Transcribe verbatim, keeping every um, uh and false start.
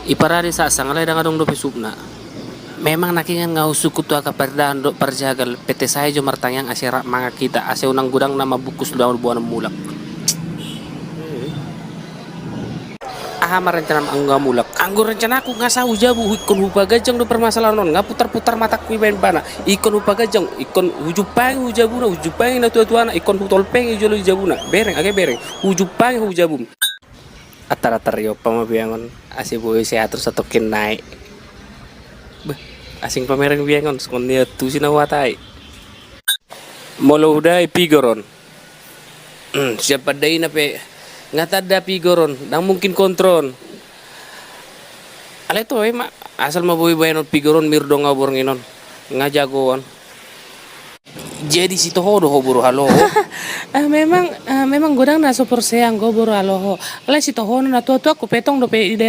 Iparade saksang alai ndang adong dope supna. Memang nangkiningan nga husungkun tu angka pardahan dohot parjagal, pete sae jo martangiang ase rap mangan hita, ase unang godang na mambungkus daun boanon mulak. Aha ma rencanam anggo nga mulak? Anggo rencanaku nga sae hujabu, ingkon hupaganjang do permasalahan on, nga putar-putar matangku ibaen ibana. Ingkon hupaganjang, ingkon hujumpangi hujabuna, hujumpangi natuatuana, ingkon hutolpengi jolo hujabuna. Bereng, age bereng, hujumpangi hujabum. Atar-atar i ompa ma biang on, ase boi sehat ro satongkin nai. Beh, asing pamereng biang on, songon na tusi na huhatai. Molo hudai pigor on. Hmm, sian pandaina pe nga tanda pigor on, ndang mungkin kontro on. Alai toe ma, asal ma boi baenon pigor on, mirdong au borngin on. Nga jago on. Jadi sitoho do ho boru haloho? Ah, memang, ah, memang godang na so porsea anggo boru haloho. Alai sitoho na tuatuaku pe tong dope i